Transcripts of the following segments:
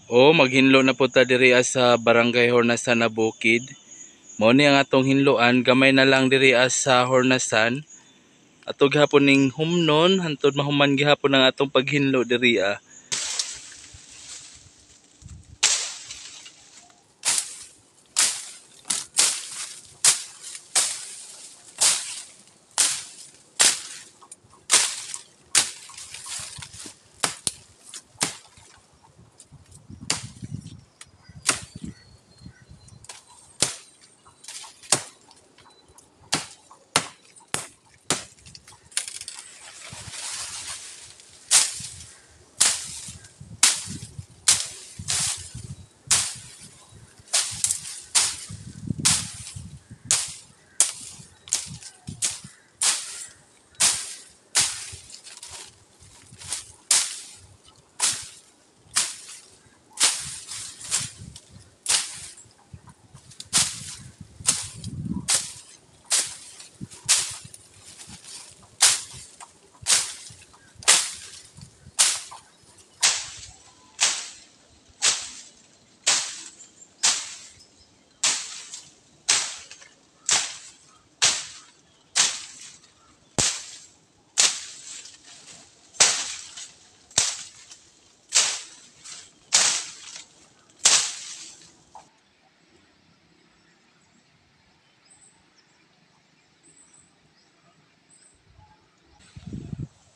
O maghinlo na po ta diri sa Barangay Honasan na bukid. Mao ni ang atong hinloan, gamay na lang diri sa Honasan. Ato gihapon ning humnon hantod mahuman gihapon ang atong paghinlo diri.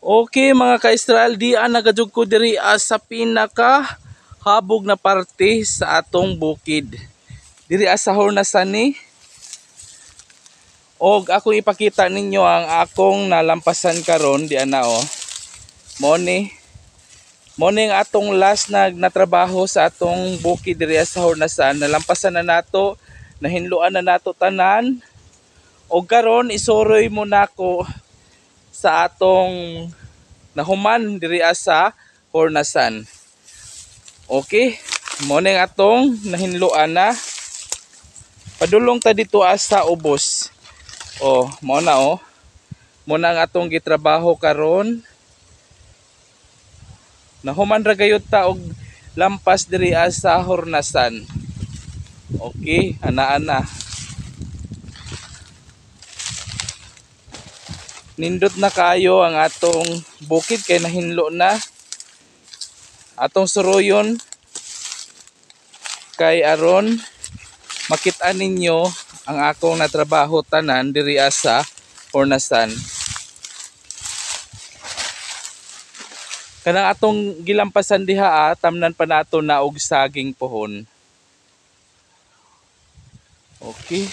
Okay mga ka-Israel, di nagadjug ko diri sa pinaka habog na parte sa atong bukid. Diri sa Honasan ni. Og akong ipakita ninyo ang akong nalampasan karon di ana oh. Mo ni ang atong last na natrabaho sa atong bukid diri sa Honasan. Nalampasan na nato, nahinloan na nato tanan. Og karon isuroy mo nako sa atong nahuman diri sa Honasan. Okay, mo ning atong nahinloan na. Padulong ta dito sa ubos. Oh, mo na oh. Mo na ang atong gitrabaho karon. Nahuman ra gayud ta og lampas diri sa Honasan. Okay, ana-ana. Nindot na kayo ang atong bukid kay nahinlo na. Atong suruyon kay aron makita ninyo ang akong natrabaho tanan diri sa Honasan. Kanang atong gilampasan diha, tamnan pa nato na og saging pohon. Okay.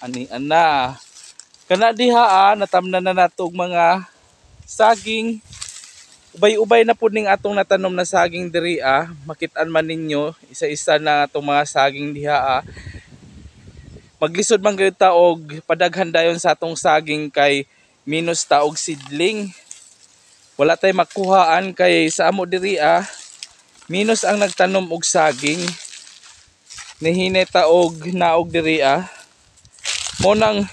Ani ana. Kana diha natamnan na nato og mga saging. Ubay-ubay na pud ning atong natanom na saging diri. Makit-an man ninyo isa-isa na atong mga saging diha. Maglisod man gyud ta og padaghan dayon sa atong saging kay minus ta og sidling. Wala tay makuhaan kay sa amo diri minus ang nagtanom og saging. Nihine ta og naog diri. Mo nang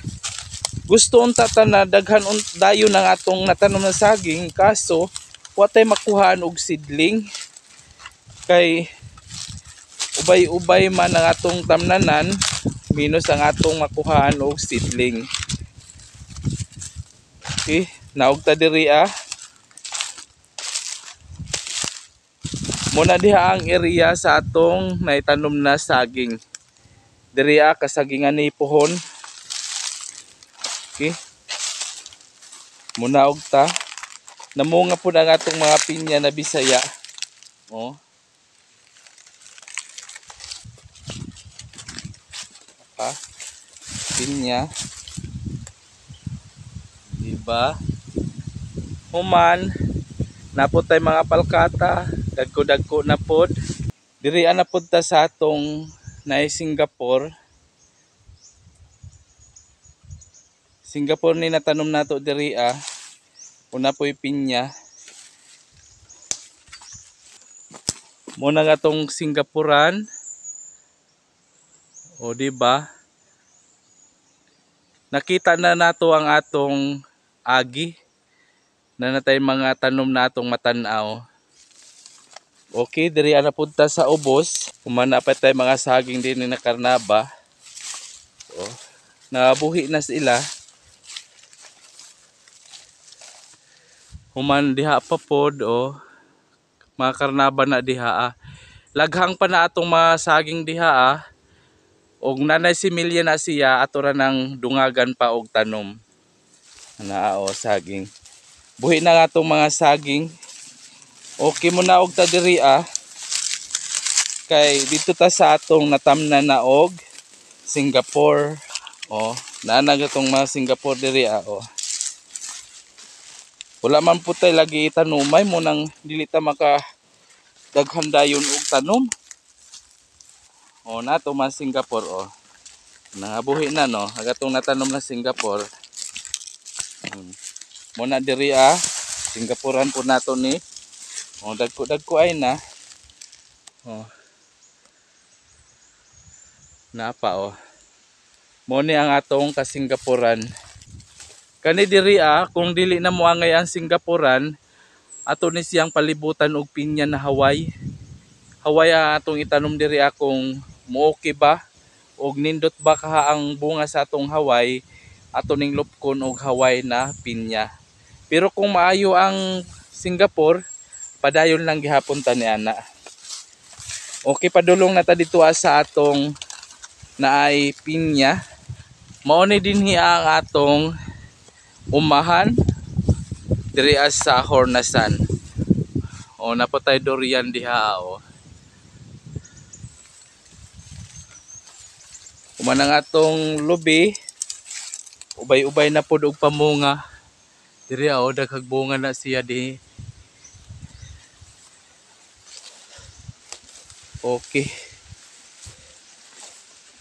gusto unta ta na daghan dayon ang atong natanom na saging, kaso wa tay makuhaan og sidling kay ubay-ubay man ang atong tamnanan, minus ang atong makuhaan og sidling. Okay, naog ta diri. Muna diha ang area sa atong naitanom na saging. Diri kasagingan ni pohon. Okay. Muna og ta. Namunga pud ang atong mga pinya na Bisaya. Oh. Pa. Pinya. Diba? Human napod tay mga palkata, dagko-dagko na pod. Diri na pod ta sa atong naay Singapore. Singapore ni natanom nato diri. Una po'y pinya. Muna nga tong Singaporean. O di ba? Nakita na nato ang atong agi na natay mga tanom na atong matanaw. Okay, diri na punta sa ubos. Humana pa tayo mga saging din na karnaba. Oh, nabuhi na sila. Human diha pa pod, oh. Mga karnaba na diha. Ah. Laghang pa na atong mga saging diha. Ah. Og nanay si Milya na siya ato ra nang dungagan pa og tanom. Naa oh, saging. Buhi na nga atong mga saging. Okay mo na og ta diri ah. Kay dito ta sa atong natamnan na og Singapore. Oh, naa na gatong mga Singapore diri ah, oh. Wala man po tay lagi itanumay mo nang dili ta maka daghan dayon og tanom. Oh, nato mga Singapore oh. Nangabuhi na no, agatong natanom na Singapore. Muna diri ah, Singaporean po nato ni. Oh, dagko-dagko ay na. Oh. Napa oh. Mo ni ang atong ka-Singaporean. Kani diri ah, kung dili na moangay ang Singaporean, ato ni siyang palibutan og pinya na Hawaii. Hawaii ang atong itanom diri ah, kung mo-okay ba og nindot ba kaha ang bunga sa atong Hawaii, ato ning lupkon og Hawaii na pinya. Pero kung maayo ang Singapore, padayon lang gihapon ta ni ana. Okay, padulong na ta dito sa atong naay pinya. Mao ni dinhi ang atong umahan diri sa Hornasan. O napatay durian diha o. Human ang atong lubi, ubay-ubay na pod og pamunga. Diri o daghag bunga na siya di. Okay.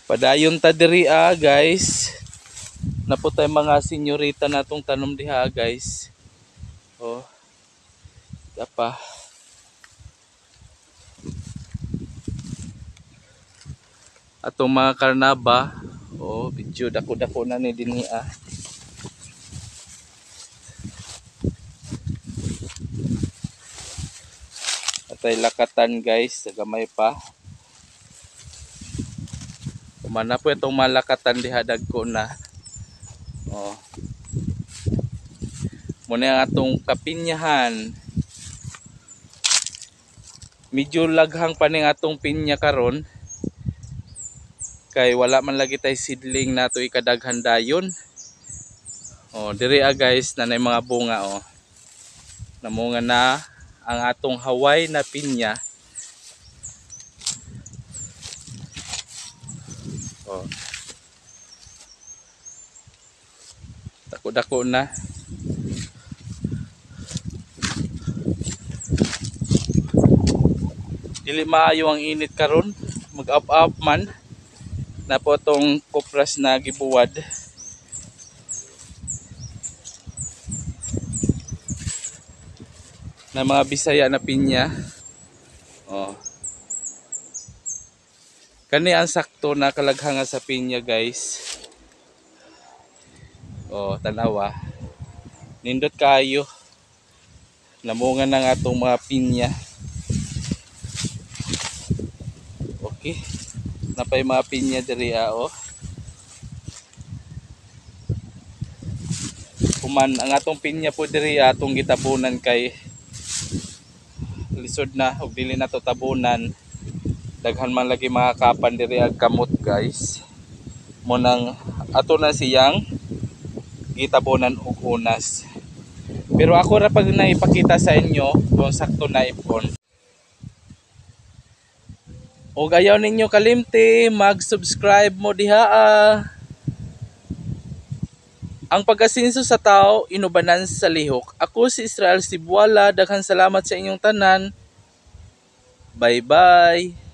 Padayon ta diri ah, guys. Naputay mga senyorita natong tanom diha guys. Oh. Dapa. Atong mga karnaba, oh, video dako-dako na ni dinhi ah. Atay lakatan guys, gamay pa. Kumana po itong malakatan diha dagko na. Oh. Muna ang atong kapinyahan. Medyo laghang pa ning atong pinya karon. Kay wala man lagi tay seedling nato ikadaghan dayon. Oh, diri ah guys, nanay mga bunga oh. Namunga na ang atong Hawaii na pinya. Oh. Dako-dako na. Dili maayo ang init karon, mag-up-up man. Napo tong kopras na gibuwad. Na mga Bisaya na pinya. Oh. Kani ang sakto na kalaghanga sa pinya guys. Oh, tanawa. Nindot kaayo. Namunga na nga atong mga pinya. Okay. Napay mga pinya diri ah, oh. Human ang atong pinya po diri atong gitabunan kay lisod na og dili na to tabunan. Daghan man lagi mga kapan diri ag kamot guys. Mo nang ato na siyang gitabunan og unas. Pero ako ra pag naipakita sa inyo kung sakto na ipon. Og ayaw ninyo kalimti, mag-subscribe mo diha. Ang pag-asinso sa tao, inubanan sa lihok. Ako si Israel Sibuala, daghan salamat sa inyong tanan. Bye-bye.